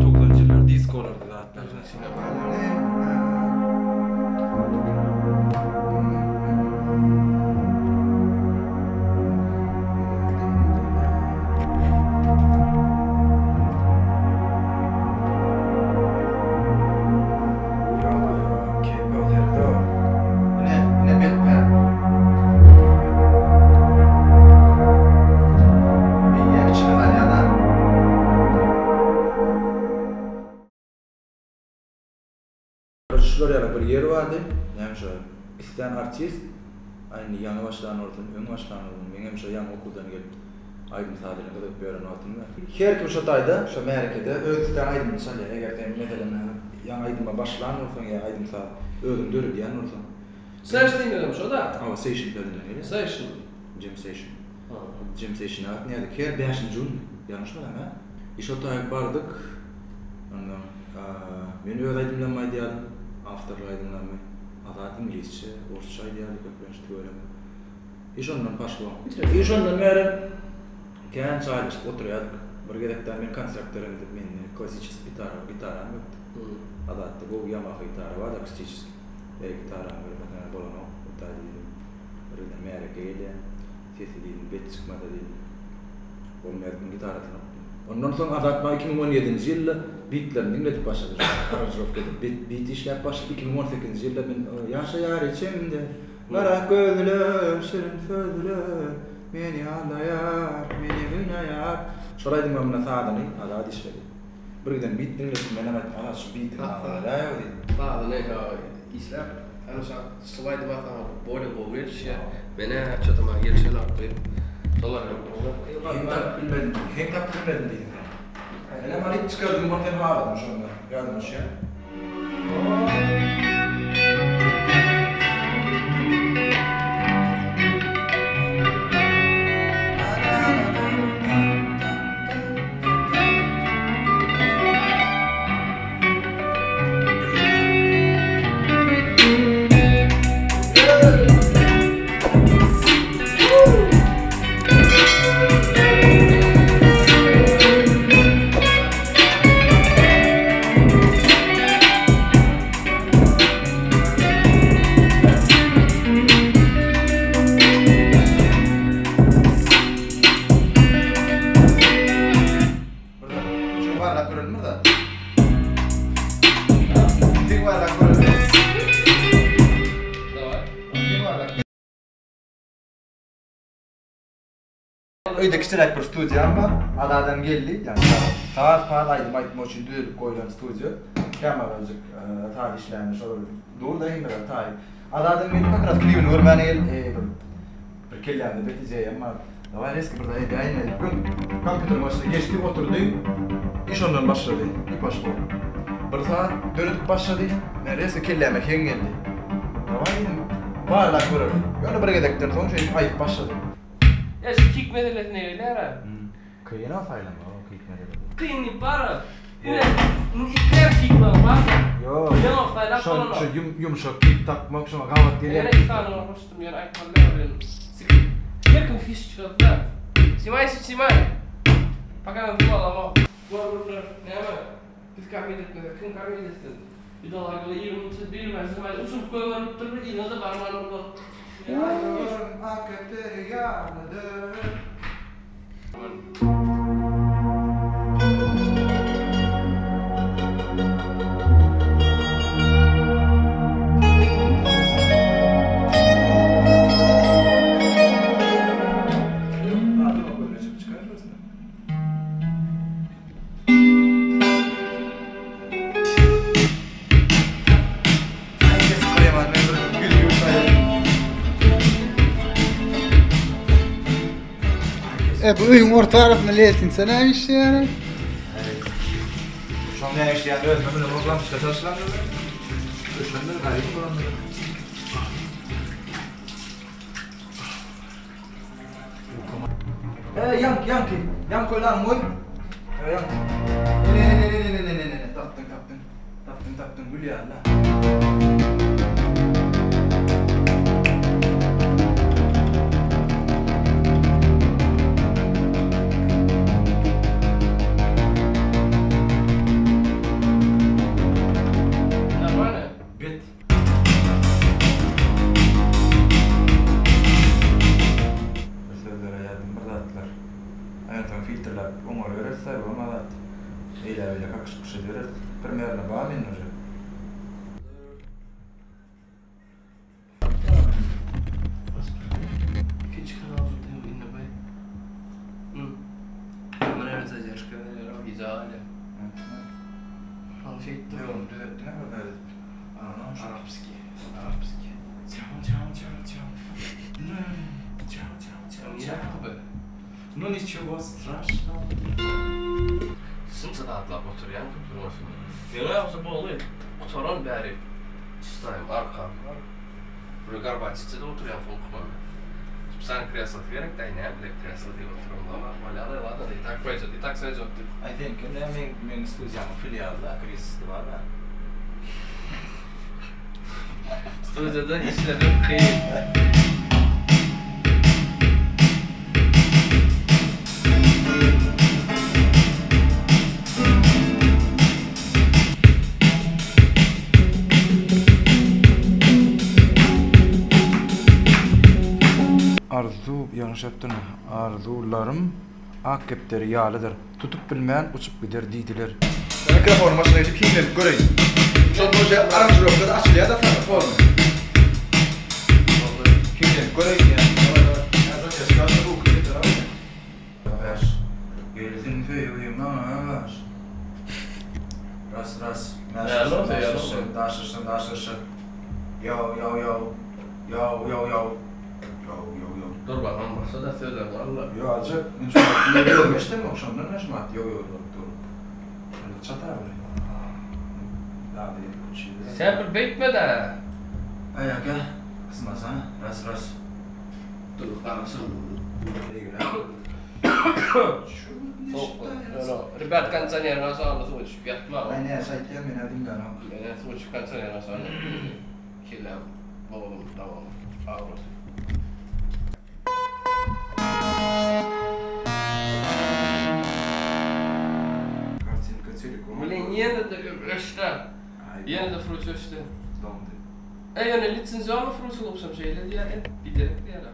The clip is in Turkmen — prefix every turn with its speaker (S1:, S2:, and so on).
S1: Togsanynjy ýyllar diskolarda zatlarda. Şular ýaly bir ýer bardy. Näme şo islän artist, aý indi ýaňy başlan bolsun, öň başlan bolsun, meňem şo ýaňy okuwdan gelip aýdym-saz bilen gyzygyp ýören wagtym bar. Her kim şo taýda, şo märekede öz islän aýdymyny çalýar. Eger sen, meselem, ýaňy aýdyma başlan bolsaň ýa aýdym-saz özüň döredýän bolsaň.
S2: Session diýmegem şo-da.
S1: Hawa, session sözünden gelýär.
S2: Session.
S1: Jam session. Jam sessiona gatnaýardyk her bäşinji gün, ýalňyşmasam, hä? I şo taýy bardyk. Ondan men öz aýdymlarymy aýdýardym, awtorlyk aýdymlarymy. Azat iňlisçe, orsça aýdýardy köplenç tüweleme. I şondan poşlo. I şondan bäri kän çaýlaşyp oturýardyk. Bir gezek-de men konsert beremde mende klassiçeskiý gitara, gitaram ýokdy. Azatda gowy Yamaha gitara bardy akustiçeskiý. Eý gitarany bermeseň-ä bolanok, Hudaý diýdim. Bir giden märeke gelýär. Sesi diýdim bet çykmasa diýdim. Bolmaýar diýdim gitarasyny okdum. Ondan soň Azat maňa 2017-nji ýylda bitlerini diňledip başlady. Aranžirowka edip bit bit işläp başlady. 2018-nji ýylda men Ýaşaýar içimde gara gözler, şirin sözler, meni aldaýar, meni gynaýar. Şol aýdymyň munda sazyny Azat işledi. Bir giden bit diňletdim menem aýtdym Azat şu bitiň sazyny edäýow diýdim.
S2: Sazyny işläp ana şa şul aýdyma saňa bolýa gowy gelişýär. Menä ço-to maňa gelişenok diýip şolar hem
S1: Heň tapyp bilmedim, heň tapyp bilmedim diýdiň sen. Menem alyp çykardym ony sen haladyň şonda ýadyma düşýär. Şuny barlap görelim bir zat. Tek barlap görelim.
S2: Daway.
S1: Öýde kiçiräk bir studiýam bar. Azadam geldi. Ýagny saz, paz, aýdym aýtmak üçin düzülip goýlan studiýa. Kämahal-jyk saz işlände şolar dur-da hemmeler taýyn. Azadam geldi, kak raz klibini görmäne geldi. Eý bir Bir kellämde bet ideýam bar. Daway reski bir zat edäýin diýip gün kompýuteriň başyna geçdi, oturdy. Iş ondan başlady. I poşlo. Bir zat döredip başlady. Men reski kelläme heň geldi. Daway diýdim, barlap göreli. Ýöne bir gezekden soň şeýdip aýdyp başladym.
S2: Ýa şu kik meselesine gelýär-ä.
S1: Kyn-a saýlamak o kik meselesi.
S2: Kyn diýip bar-a. Ine, indi islän kik maňa bar-da.
S1: Ýok.
S2: Bilenok, saýlap
S1: Şo
S2: bolanok.
S1: şo ýumşak kik tapmak şoňa gabat gelýän
S2: Ýene
S1: kik
S2: iki sany
S1: tapmak.
S2: goşdum, ýöne aýtmaly däl ol indi. Her kim fiş çykardy-da. Simay simay. Пока men pul alamok. Görgüliler, näme? Biz komedi etmesek kim komedi etsin? Bidalagyly ýigrimçi bilmän simay uçuryp goýberipdir bir yzyna-da barman olar.
S1: Ýaşlarym akyp derýalydyr.
S3: E bu öýüň orta arasynda lestnitsa näme işleýär?
S1: Şoň näme işleýänini özüme bilemok, lampoçka çalşylandyr. Öçendir, garyp bolandyr. E, ýaňky, ýaňky. Ýaňky oýlanyň goý. E, ýaňky. Ne, ne, ne, ne, ne, ne, ne, ne, ne, tapdyň, tapdyň. Tapdyň, tapdyň, gül ýaly. Beýle kakyşyp edibereris. Primerno bar mende uje.
S2: Ikinji kanalda indi bu. Kamera zadержка berýär, ideal. Al şeýtdim.
S1: Ýok, düzetdiň-ä bir zat edip.
S2: Arapskiý. Arapskiý.
S1: Çao çao çao çao. Çao çao çao çao. Ну ничего страшного.
S2: Şunça zatlap oturýan köprüň başynda. Meň ýagşy boldy. Gutaran bäri çystaýym arkam bar. Bir garbaçyçada oturýan soňky mana. Spesialny kreslo gerek däý näme bilen kreslo diýip oturamda bolýar ladno i tak poýdýot i tak soýdýot diýip.
S1: Aý seňki näme meň meň studiýamyň filialy-da krizisli bar-a.
S2: Studiýada işlemek kyn.
S1: Arzuw, ýalňyş ýapdyryn, arzuwlarym ak kepderi ýalydyr, tutup bilmän uçup gider diýdiler. Mikrofonyň başyna geçip hiňlenip göreýin. Şonda uje aranžirowkada açylýar-da saňa polny. Hiňlenip göreýin ýa. Bäş. Gelsin söýgi maňa baş. Ras ras. Daşlaşsyn daşlaşsyn. Ýaw ýaw ýaw. Ýaw ýaw ýaw. Ýaw ýaw ýaw.
S2: Dur bakalım başla da sözlerini al-la.
S1: Ýo aljak. Men şu wagt özüm eşidemok şondan men şu wagt ýow ýow diýip dur. Şonda çatar bilen. Zady uçýar.
S2: Sen bir beýtme-dä.
S1: Aý aka, kysmasa, ras ras.
S2: Dur garaşyn. Rебят, kondisioneriň aşagynda suwa düşüp ýatma.
S1: Aý näçe aýtýan men-ä diňlänok.
S2: Men-ä suwa düşüp kondisioneriň aşagynda kelläm boguldy tamam agyrdy.
S1: Kartinka telekom.
S2: Blin ýene-de öçdä. Ýene-de fruç öçdi.
S1: Doňdy.
S2: E ýöne lisenziýaly fruç bolupsam şeýle diýýär, biderek diýýär.